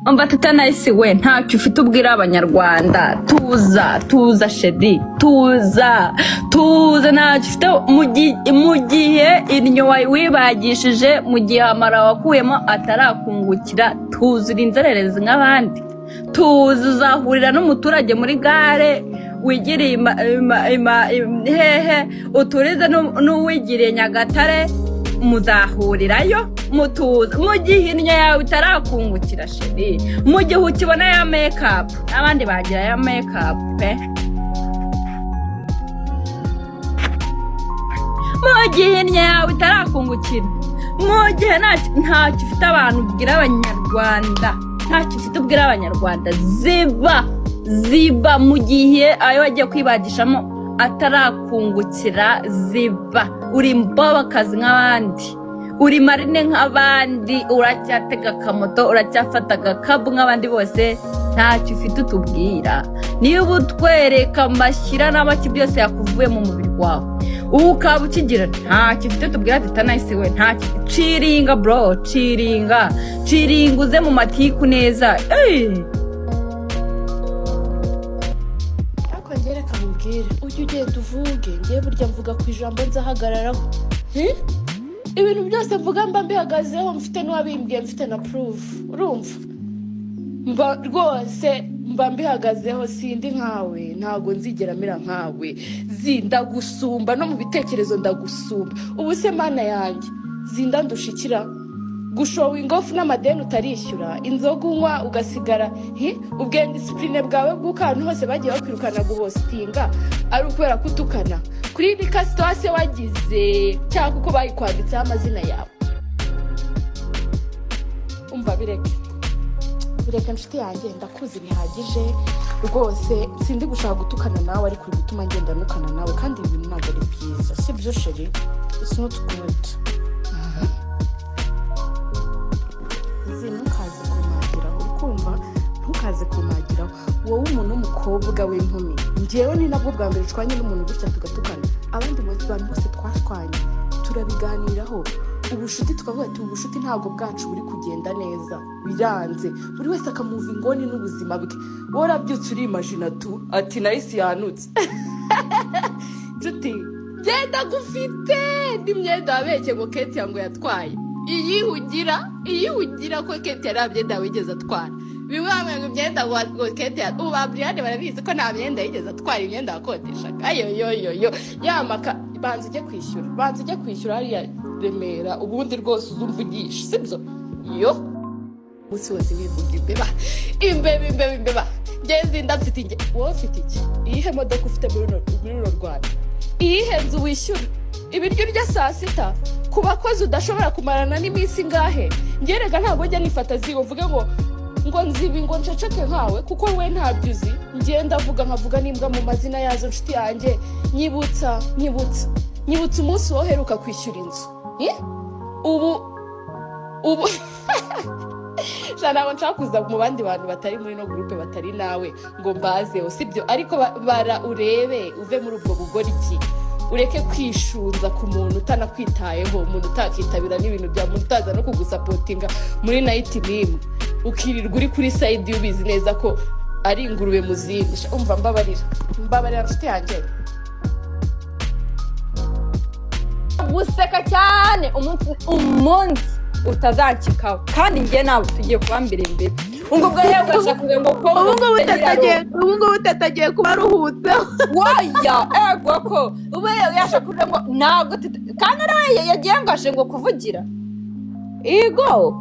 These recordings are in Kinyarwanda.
Umva, Teta Nice we, ntacyo ufite ubwira Abanyarwanda. Tuza, tuza chérie, tuza, tuza, ntacyo ufite. Mu gihe innyo wibagishije, mu gihe amara wakuyemo atarakungukira, tuza, uri inzererezi nk'abandi. Tuza, uzahurira n'umuturage muri gare wigiriye hehe, uturize n'uwigiriye Nyagatare, muzahurirayo. Mutuza mu gihe innyo yawe itarakungukira, chérie, mu gihe ukibona ya makeup n'abandi bagira ya makeup pe, mu gihe innyo yawe itarakungukira, mu gihe ntacyo ufite abantu ubwira Abanyarwanda, ntacyo ufite ubwira Abanyarwanda, ziba, ziba. Mu gihe ayo wagiye kwibagishamo atarakungukira, ziba. Uri imbabakazi nk'abandi, uri marine nk'abandi, uracyatega akamoto, uracyafata agakabu nk'abandi bose. Ntacyo ufite utubwira. Niba utwereka amashyira n'amaki byose yakuvuye mu mubiri wawe, ubu ukaba ukigira, ntacyo ufite tubwira. Teta Nice we, ntacyo. Chillinga bro, chillinga, chillinga, uze mu matiku neza. Ey! Ariko njye reka mubwire, ujye ugenda uvuge. Ngewe burya mvuga ku ijambo, nzahagararaho. Ibintu byose mvuga mba mbihagazeho, mfite n'uwabimbwiye, mfite na proof. Urumva, mba rwose mba mbihagazeho. Sindi nkawe, ntabwo nzigera mera nkawe. Ndagusumba no mu bitekerezo, ndagusumba. Ubu se Mana yanjye, zinda ndushikira gushowinga off n'amadeni utarishyura, inzoga unywa ugasigara, ubwenge, discipline bwawe bw'uko ahantu hose bagiye bakwirukana guhostinga ari ukubera kutukana kuri rika situation wagize, cyangwa kuko bayikwanditseho amazina yawe. Umva, bireke, bireke nshuti yanjye, ndakuzi bihagije rwose. Sindi gushaka gutukana nawe, ariko uri gutuma ngenda nukana nawe, kandi ibi bintu ntabwo ari byiza. Si byo chérie? It's not good. Ntukaze kumagiraho, uri kumva? Ntukaze kumagiraho, wowe umuntu w'umukobwa w'inkumi. Njyewe ni nabwo bwa mbere nshwanye n'umuntu gutya tugatukana. Abandi bantu bose twashwanye turabiganiraho, ubushuti tukavuga ati ubushuti ntabwo bwacu buri kugenda neza, biranze, buri wese akamuva ingoni n'ubuzima bwe. Wowe urabyutse urimajina tu ati Nice yanutse. Nshuti, genda gufite n'imyenda wabeshye ngo Keti ngo yatwaye, iyihugira, iyihugira ko Keti yari myenda wigeze atwara. Bimwe bamwe ngo imyenda ngo Keti, ubu ba Brian barabizi ko nta myenda yigeze atwara, imyenda yakodeshaga. Ayo yo yo yo yamaka, banza ujye kwishyura, banza ujye kwishyura hariya Remera, ubundi rwose uzumvugisha. Sibyo? Yo umunsi wose wivuga imbeba, imbeba, imbeba, imbeba. Ngeze inda mfite inge, wowe ufite iki? Iyihe modoka ufite muri runo Rwanda? Iyihe nzu wishyura? Ibiryo urya saa sita ku bakozi udashobora kumarana n'iminsi ingahe? Ngerega ntabwo njya nifata zigo mvuge ngo nzibi, ngo nceceke nkawe, kuko we ntabyo uzi. Ngenda avuga nkavuga n'imbwa mu mazina yazo. Nshuti yanjye, nyibutsa, nyibutsa, nyibutsa umunsi woheruka kwishyura inzu. Eh? Ubu sha ntabwo nshaka kuza mu bandi bantu batari muri no groupe, batari nawe, ngo mbazeho, sibyo? Ariko bara urebe uve muri ubwo bugoryi, ureke kwishunza ku muntu utanakwitayeho, umuntu utakitabira n'ibintu bya muntu, utaza no kugusupportinga muri night n'imwe, ukirirwa uri kuri side ubizi neza ko ari ingurube mu zindi. Sha, umva, mbabarira, mbabarira nshuti yanjye. Guseka cyane umunsi utazancikaho, kandi njye nawe tugiye kuba mbere imbere. Ubwo ubwo rero ugashaka kugira ngo ko Ubu ngubu tatagiye, ubu ngubu tatagiye kuba aruhutseho. Waya, ego ko ubu yashaka kugira ngo ntabwo kandi nawe yagiye ngo aje ngo kuvugira. Igo.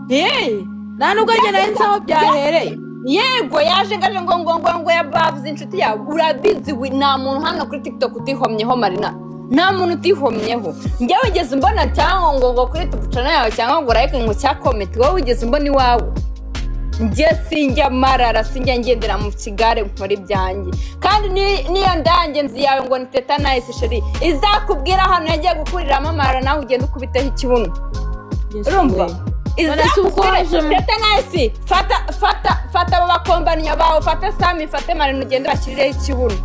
Hey. Nta nubwo njye nari nzi aho byahereye. Yego, yaje ngaje ngo yabavuze inshuti yawe. Urabizi we, nta muntu hano kuri TikTok utihomyeho. Marina, nta muntu utihomyeho. Njyewe wigeze umbona cyangwa ngo kuri YouTube channel yawe, cyangwa ngo like, ngo cya comment, wowe wigeze umbona iwawe? Njye sinjya marara, sinjya ngendera mu kigare, nkora ibyanjye. Kandi niyo ndange nzi yawe ngo ni Teta Nice chérie, izakubwira ahantu yagiye gukuriramo amara, nawe ugenda ukubiteho ikibuno, urumva? None se ubwo Teta Nice, fata, fata, fata abo bakombaniya bawe, fata Sami, fate Marina, ugende bashyirireho ikibuno.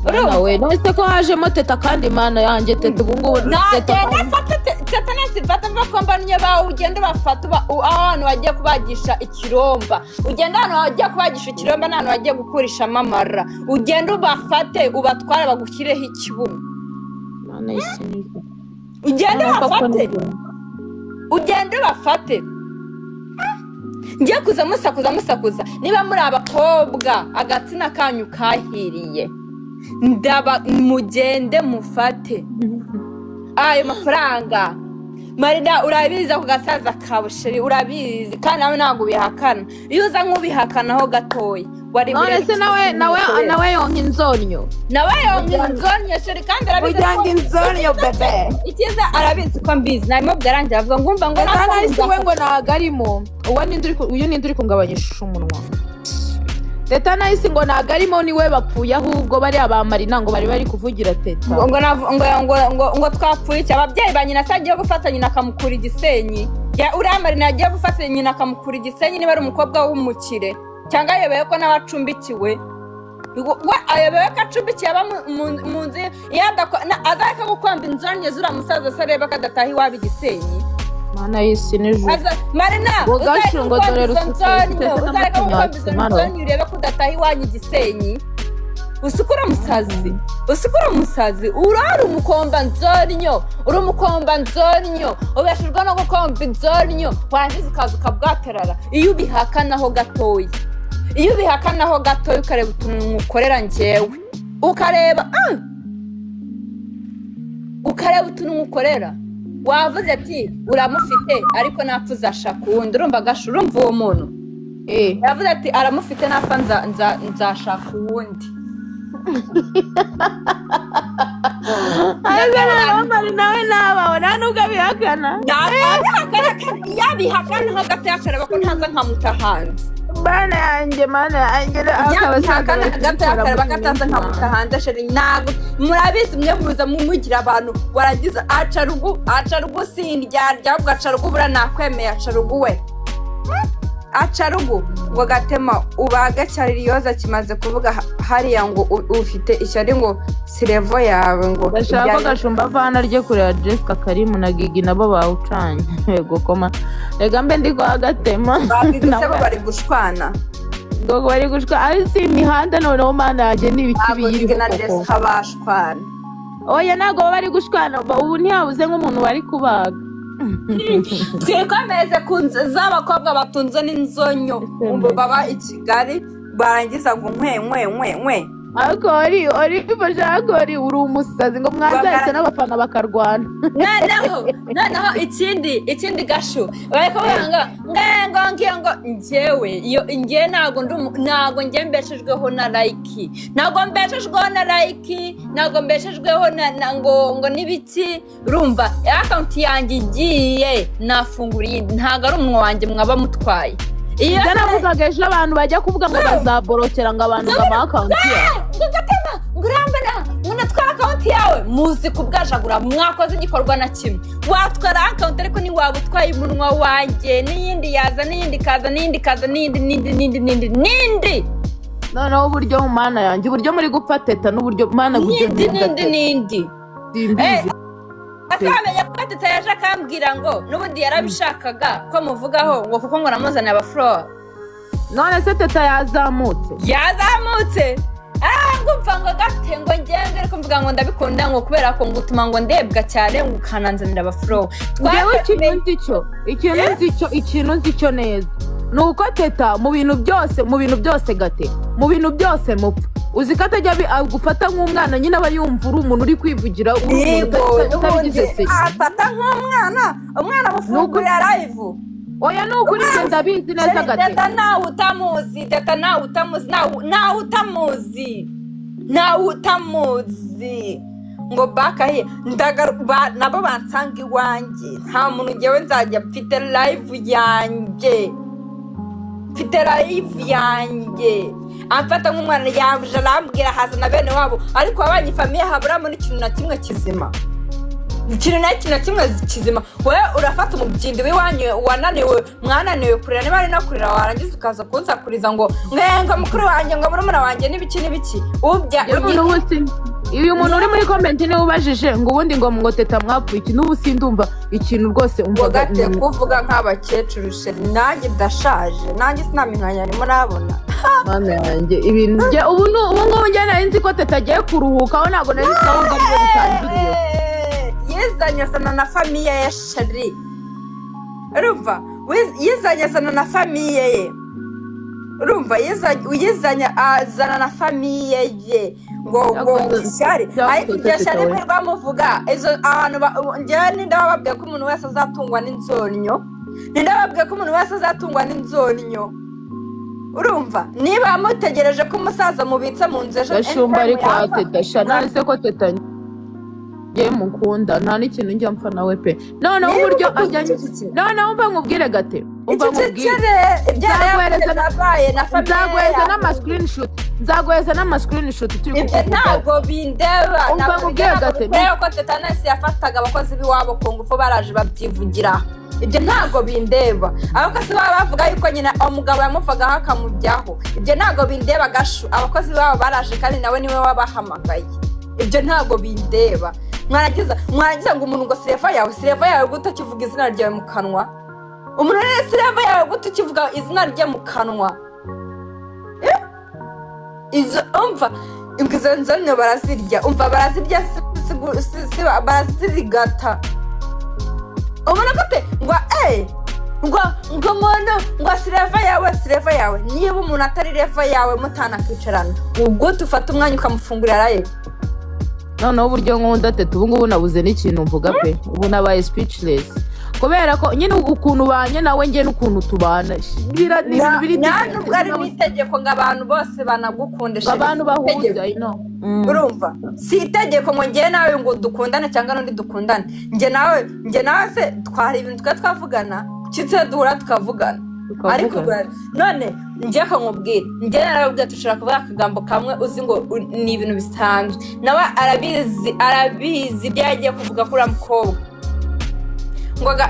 Urumva? We, none ko hajemo Teta kandi, Mana yanjye, Teta ubu ngubu Teta. Nagenda afate Teta nasifata mbakombaniye bawe, ugende bafate aho hantu bagiye kubagisha ikiromba, ugende ahantu bagiye kubagisha ikiromba n'ahantu bagiye gukurishamo amara, ugende ubafate, ubatware, bagushyireho ikibuno. Mana y'isi n'ijuru. Ugende Mana, koko ubafate. nibyo. Ugende ubafate. Ngiye kuza musakuza, musakuza. Niba muri abakobwa agatsina kanyu kahiriye, ndaba mugende mufate ayo mafaranga. Marina, urabizi ako gasaza kawe, chérie, urabizi kandi nawe ntabwo ubihakana. Iyo uza nk'ubihakanaho gatoya wari None se nawe nawe yonka inzonyo? Nawe yonka inzonyo, chérie, kandi arabizi Ujyanga ko inzonyo, bébé. Icyiza, arabizi ko mbizi. Narimo byarangira avuga ngo umva ngo Teta nahise we nako ngo ntago arimo. Uwo ninde uri uyu ninde uri kungabanyisha umunwa? Teta nahise ngo ntago arimo, niwe bapfuye ahubwo bariya ba Marina ngo bari kuvugira Teta. Ngo ngo ngo ngo ngo ngo twapfuye iki? Ababyeyi ba nyina se agiye gufata nyina akamukura Igisenyi? Ya uriya Marina yagiye gufata nyina akamukura Igisenyi, niba ari umukobwa w'umukire, cyangwa ayobewe ko nawe acumbikiwe? We ayobewe ko acumbikiye, aba mu nzu ye, iyo azareka gukomba inzonye z'uriya musaza se, arebe ko adataha iwabo Igisenyi. Mana y'isi n'ijuru. Marina, Ngo uzareke gashu, ngo gukomba dore izo rusutse, nzonyo, rusutse uzareka gukomba izo n'amatinyatsi, nzonyo, urebe ko udataha iwanyu Igisenyi. Usukura umusazi, usukura umusazi, urari umukomba nzonyo, uri umukomba nzonyo, ubeshejwe no gukomba inzonyo, warangiza ukaza ukabwaterara. Iyo ubihakanaho gatoya, iyo ubihakanaho gatoya, ukareba utuntu nkukorera njyewe, ukareba, ukareba utuntu nkukorera, wavuze ati uramufite ariko napfa uzashaka uwundi. Urumva gasha? Urumva uwo muntu? Eh. Yavuze ati aramufite, napfa nzashaka uwundi. Ariko noneho Mari nawe nabaho nta nubwo abihakana. Yabihakana hagati yakareba ko ntaza nkamuta hanze. Mana yanjye, Mana yanjye. Yabihakana hagati yakareba ko ataza nkamuta hanze. Chérie, ntabwo murabizi mwe, muza mumugira abantu, warangiza aca rugu, aca rugu, sindyarya ahubwo aca rugu. Buriya nakwemeye, aca rugu we, aca rugu. Ngo gatema ubaga cyariyoza kimaze kuvuga hariya ngo ufite ishyari, ngo sirevo yawe ngo Ndashaka ko Gashumba avana rye kureba Jessica Karimu na Gigi nabo bawucanye. Yego koma, reka mbe ndi kwa Gatema. Babiguse bo bari gushwana. Ngo bari gushwa ari si imihanda noneho, Mana yanjye, ni ibiki Ntabwo biyiriho Gigi na koko? Jessica bashwana. Oya, ntabwo baba bari gushwana, ubu ntihabuze nk'umuntu bari kubaga. Twikomeze ku nzu z'abakobwa batunze n'inzonyo, ubu baba i Kigali, barangiza ngo nkwe nkwe nkwe nkwe. Ariko ori bashaka ori uri umusazi, ngo mwazahise n'abafana bakarwana. Noneho ikindi gashu, bari kuvuga ngo ngo ngiyo ngo njyewe iyo njye ntabwo ndi ntabwo njye mbeshejweho na like, ntabwo mbeshejweho na like, ntabwo mbeshejweho na ngo n'ibiki. Urumva, account yanjye igiye nafungura iyindi, ntabwo ari umunwa wanjye mwaba mutwaye iyo. Ibyo navugaga ejo, abantu bajya kuvuga ngo bazaborokera ngo abantu ngo ama account yabo. Ngo gatema, ngo urambona, ngo natwara account yawe, muzi kubwajagura, mwakoze igikorwa na kimwe. Watwara account ariko ntiwaba utwaye umunwa wanjye, n'iyindi yaza, n'iyindi ikaza, n'iyindi ikaza, n'iyindi, n'indi, n'indi, n'indi, n'indi. Noneho uburyo mu Mana yanjye, uburyo muri gupfa Teta n'uburyo, Mana, uburyo N'indi, n'indi, n'indi. Simbizi. Akamenya ko Teta yaje akambwira ngo n'ubundi yarabishakaga ko muvugaho, ngo kuko ngo namuzaniye abafuro. None se Teta yazamutse? Yazamutse. Ah, ngo umva ngo gate, ngo ngende ariko mvuga ngo ndabikunda, ngo kubera ko ngo utuma ngo ndebwa cyane, ngo ukananzanira abafuro. Njyewe ikintu nzi cyo, ikintu nzi cyo, ikintu nzi cyo neza ni uko Teta mu bintu byose, mu bintu byose, gate, mu bintu byose mupfa, uzi ko atajya agufata nk'umwana nyine, aba yumva uri umuntu uri kwivugira, uri umuntu Yego. utabigize Ubundi se. Afata nk'umwana, umwana amufungurira live. Oya, ni ukuri njye ndabizi neza, gate. Teta nawe utamuzi, Teta nawe utamuzi, nawe utamuzi, nawe utamuzi, ngo bakahiye nabo bansanga iwanjye. Nta muntu ngewe nzajya, mfite live yanjye, mfite live yanjye. Amfata nk'umwana, yaje arambwira haza na bene wabo, ariko wabanye famille haburamo n'ikintu na kimwe kizima. Ikintu na kintu na kimwe kizima. Wowe urafata umubyindi w'iwanyu wananiwe, mwananiwe kurira, niba ari no kurira, warangiza ukaza kunsakuriza ngo ngo mukuru wanjye, ngo murumuna wanjye, n'ibiki n'ibiki ubya. Uyu muntu ubu uyu muntu uri muri comment niwe ubajije ngo ubundi ngo Teta mwapfuye iki? N'ubu sindumva ikintu rwose. Ngo Umvaga gate kuvuga nk'abakecuru, chérie, nanjye ndashaje, nanjye sinaminkanya murabona. Mana yanjye, ibintu ubu ubu ngubu njye nari nzi ko Teta agiye kuruhukaho, ntabwo nari nzi ko ahubwo aribwo bitangiriye. Yizanye azana na famille ye, chérie, urumva? Yizanye azana na famille ye, urumva? Yizanye azana na famille ye ngo ishyari. Ariko iryo shyari mwirirwa muvuga, izo abantu njyewe ninde wababwiye ko umuntu wese azatungwa n'inzonnyo? Ninde wababwiye ko umuntu wese azatungwa n'inzonnyo? Urumva, niba mutegereje ko umusaza mubitse mu nzu ejo Gashumba, anytime ariko yapfa, Teta sha, none se ko Teta njye mukunda, nta n'ikintu njya mpfa nawe pe. Noneho Niba uburyo uvuga ajya icecekere. Noneho umva nkubwire gate, umva nkubwire. Icecekere, ibyo yabaye na famille. Nzaguhereza n'ama screenshot, nzaguhereza n'ama screenshot turi Ibyo kukuvugaho. Ntabwo bindeba. Umva Ntabwo nkubwire bindeba. gate. Kubera ko Tetanasi yafataga abakozi b'iwabo ku ngufu, baraje babyivugira. Ibyo ntabwo bindeba. Ahubwo se baba bavuga yuko nyina umugabo yamuvagaho akamujyaho? Ibyo ntabwo bindeba gashu. Abakozi babo baraje kandi nawe niwe wabahamagaye. Ibyo ntabwo bindeba. Mwarangiza ngo umuntu ngo slave yawe, slave yawe gute ukivuga izina ryawe mu kanwa? Umuntu rero, slave yawe gute ukivuga izina rye mu kanwa? Izo umva izo nzonyo barazirya, umva, barazirya, barazirigata. Ubona gute ngo ngo umuntu ngo slave yawe, slave yawe? Niba umuntu atari level yawe, mutanakicarana, ubwo tufata umwanya ukamufungurira live? Noneho uburyo nkunda Teta, ubu ngubu nabuze n'ikintu mvuga pe. Ubu nabaye speechless kubera ko nyine ukuntu ubanye nawe, njye n'ukuntu tubana ni ibintu biri Nta different. nubwo ari n'itegeko ngo abantu bose banagukunde. Ngo abantu bahuze, I know. Urumva, si itegeko ngo njye nawe ngo dukundane cyangwa n'undi dukundane. Njye nawe se twari ibintu twe twavugana kitse duhura tukavugana, ariko Tukavugana. None njye akamubwira, njye narababwira, dushobora kuvuga akagambo kamwe uzi ngo ni ibintu bisanzwe. Nawe arabizi, arabizi ibyo yagiye kuvuga kuri uriya mukobwa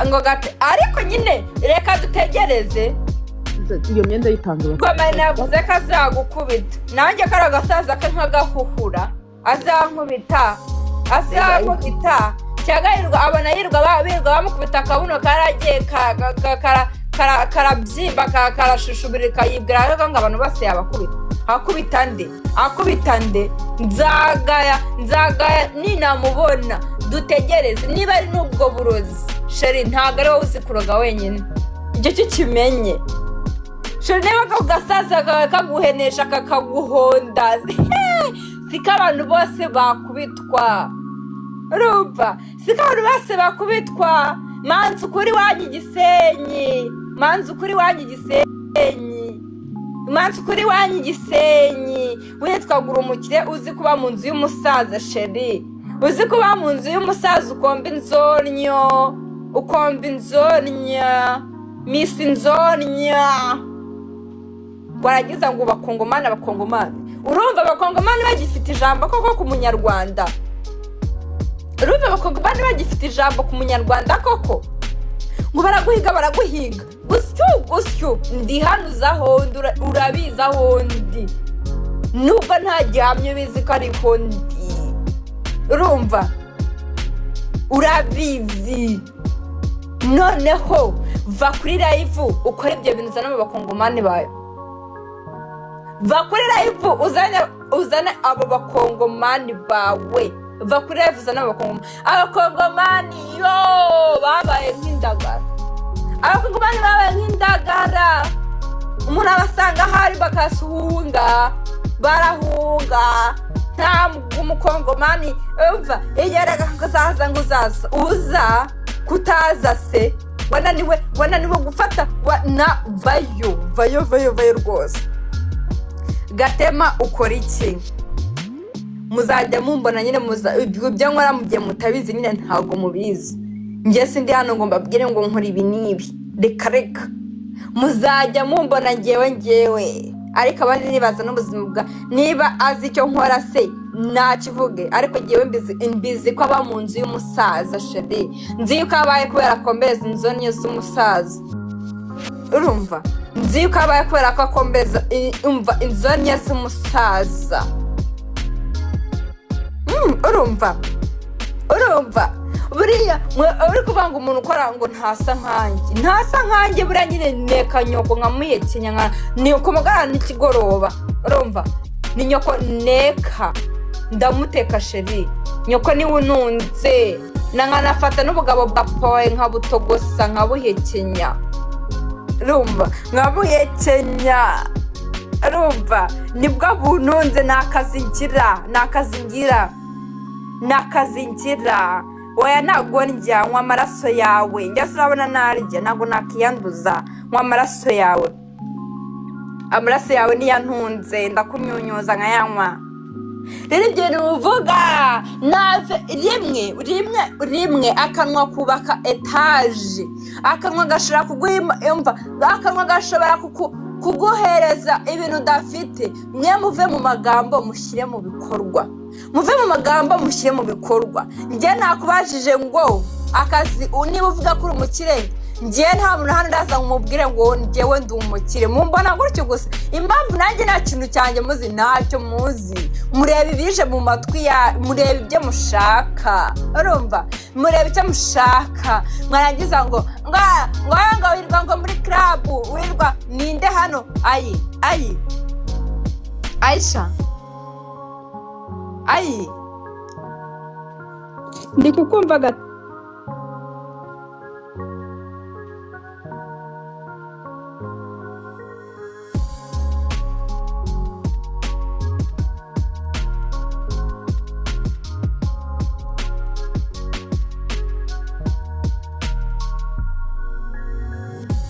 ngo gate. Ariko nyine reka dutegereze. Iyo myenda yitanze. Ngo Marina yavuze ko azagukubita, nanjye kariya gasaza ke nk'agahuhura, azankubita, azankubita cyangwa yirirwa abona yirirwa birirwa bamukubita akabuno karagiye karabyimba, karashushubirika, yibwira rero ngo abantu bose yabakubita. Akubita nde? Akubita nde? Nzagaya, nzagaya ninamubona. Dutegereze niba ari n'ubwo burozi. Chérie, ntabwo ari wowe uzi kuroga wenyine, icyo cyo kimenye. Chérie, niba ako gasaza kawe kaguhenesha kakaguhonda, siko abantu bose bakubitwa. Urumva, siko abantu bose bakubitwa. Manza ukuri wanyu Igisenyi, manza ukuri wanyu Igisenyi, manza ukuri wanyu Igisenyi. Witwagura umukire, uzi kuba mu nzu y'umusaza? Chérie, uzi kuba mu nzu y'umusaza, ukomba inzonnyo, ukomba inzonnya, misi inzonnya, warangiza ngo abakongomani, abakongomani. Urumva abakongomani bagifite ijambo koko ku munyarwanda? Urumva abakongomani bagifite ijambo ku munyarwanda koko? Ngo baraguhiga, baraguhiga, gusyu gusyu. Ndi hano, uzi aho ndi, urabizi aho ndi, nubwo nta gihamya ubizi ko ariho ndi. Urumva, urabizi. Noneho va kuri live ukore ibyo bintu, uzane abo bakongomani bawe. Va kuri live uzane abo bakongomani bawe. Va kuri live uzane abo bakongomani. Abakongomani yo babaye nk'indagara, abakongomani babaye nk'indagara. Umuntu abasanga ahari bakasuhunga, barahunga. Nta umukongomani, umva, iyo uzaza ngo uzaza, uza kutaza se wananiwe, wananiwe gufata na vayo, vayo, vayo, vayo rwose. Gatema, ukora iki? Muzajya mumbona nyine, ibyo nkora mu gihe mutabizi nyine ntabwo mubizi. Njye sindi hano ngo mbabwire ngo nkora ibi n'ibi, reka reka. Muzajya mumbona ngewe, ngewe. Ariko abandi nibaza n'ubuzima bwa niba azi icyo nkora se. Nakivuge, ariko ngewe mbizi ko aba mu nzu y'umusaza. Chérie, nzi yuko abaye kubera akombeza inzu z'umusaza. Urumva, nzi yuko abaye kubera ko akombeza umva inzonya z'umusaza. Urumva buriya uri kuvuga ngo umuntu ukora ngo ntasa nkanjye, ntasa nkanjye. Buriya nyine neka nyoko nkamuhekenya, nka ni kumugana n'ikigoroba. Urumva, ni nyoko neka, ndamuteka. Chérie, nyoko niwe ununze, na nkanafata n'ubugabo bwa papa wawe nkabutogosa, nkabuhekenya. Urumva, nkabuhekenya. Urumva, nibwo bununze. Ni akazi ngira, ni akazi ngira, ni akazi ngira. Oya, ntabwo ndya, nywa amaraso yawe. Njya urabona narya, ntabwo nakiyanduza. Nywa amaraso yawe, amaraso yawe niyo antunze, ndakunyunyuza nkayanywa. Rero ibyo bintu uvuga nave rimwe rimwe rimwe, akanwa kubaka etaje, akanwa gashobora kuguha, umva, akanwa gashobora kuguhereza ibintu udafite. Mwe muve mu magambo mushyire mu bikorwa, muve mu magambo mushyire mu bikorwa. Njye nakubajije ngo akazi, niba uvuga ko uri umukire, njye nta muntu hano ndaza ngo umubwire ngo njyewe ndi umukire. Mumbona gutyo gusa. Impamvu nanjye nta kintu cyanjye muzi, ntacyo muzi. Mureba ibije mu matwi ya, mureba ibyo mushaka. Urumva, mureba icyo mushaka, mwarangiza ngo wirwa ngo muri club wirwa. Ninde hano? Ayi, ayi, Aisha, ayi. Ndi kukumva gato.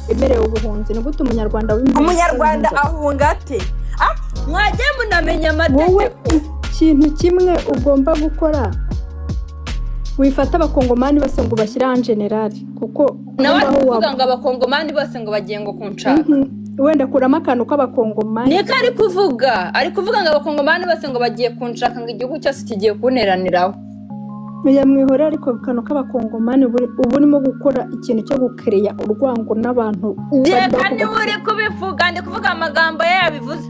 Wemerewe ubuhunzi ni gute? Umunyarwanda w'impunzi Umunyarwanda ahunga ate? Ah, mwagiye munamenya Wowe amategeko. ikintu kimwe ugomba gukora, wifata abakongomani bose ngo ubashyire en général, kuko Nawe ari aho kuvuga waba ngo abakongomani bose ngo bagiye ngo kunshaka. Wenda kuramo akantu k'abakongomani. Niko ari kuvuga, ari kuvuga ngo abakongomani bose ngo bagiye kunshaka, ngo igihugu cyose kigiye kunteraniraho. Mwihore, ariko akantu k'abakongomani, uba urimo gukora ikintu cyo gukereya urwango n'abantu bari Reka, bakubatse. niba uri kubivuga, ndi kuvuga amagambo ye yabivuze.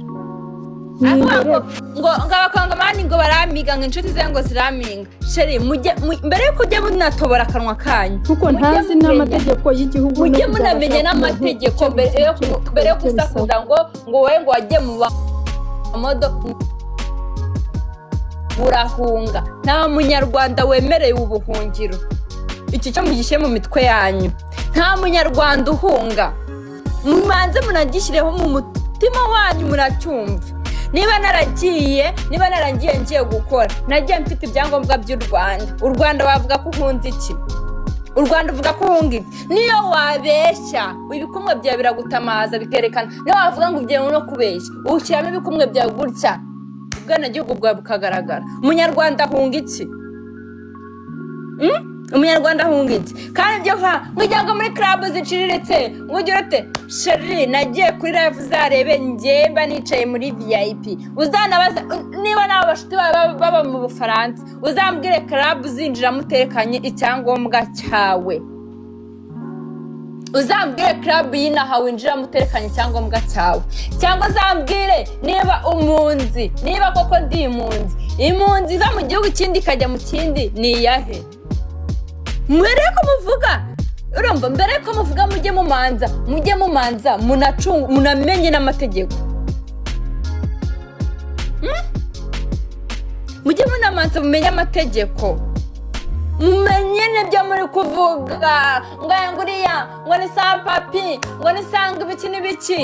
Avuga ngo Mwihorere. ngo abakongomani ngo baramiga, ngo inshuti ze ngo ziraminga. Chérie, mujye mbere yuko ujya munatobora akanwa kanyu, Kuko mujye ntazi mumenya n'amategeko y'igihugu no mujye kuzabasha munamenya umuntu n'amategeko icyo mbere yo icyo bisaba. gusakuza ngo wowe ngo wagiye mu modoka urahunga. Nta munyarwanda wemerewe ubuhungiro, iki cyo mugishyire mu mitwe yanyu. Nta munyarwanda uhunga, mumanze munagishyireho mu mutima wanyu, muracyumva. Niba naragiye ngiye gukora, nagiye mfite ibyangombwa by'u Rwanda. U Rwanda wavuga ko uhunze iki? U Rwanda uvuga ko uhunga iki? Niyo wabeshya, ibikumwe byawe biragutamaza, bikerekana. Niyo wavuga ngo ugiye no kubeshya, ushyiramo ibikumwe byawe gutya, ubwenegihugu bwawe bukagaragara. Umunyarwanda ahunga iki? Umunyarwanda ahunga iki? Kandi ibyo nka ngo ujya ngo muri club ziciriritse, ngo ugire ute? Chérie, nagiye kuri live, uzarebe, njyemba nicaye muri VIP. Uzanabaza niba nawe bashuti bawe baba mu Bufaransa, uzambwire club uzinjiramo utekanye icyangombwa cyawe. Uzambwire club y'inaha winjiramo uterekanye icyangombwa cyawe, cyangwa uzambwire niba impunzi, niba koko ndi impunzi. Impunzi iva mu gihugu ikindi ikajya mu kindi ni iyahe? Mbere yuko muvuga, urumva, mbere yuko muvuga, mujye mumanza munamenye n'amategeko. Mujye munamanza mumenye amategeko, mumenye n'ibyo muri kuvuga ngo aya, ngo uriya ngo ni sapapi, ngo ni sanga ibiki n'ibiki.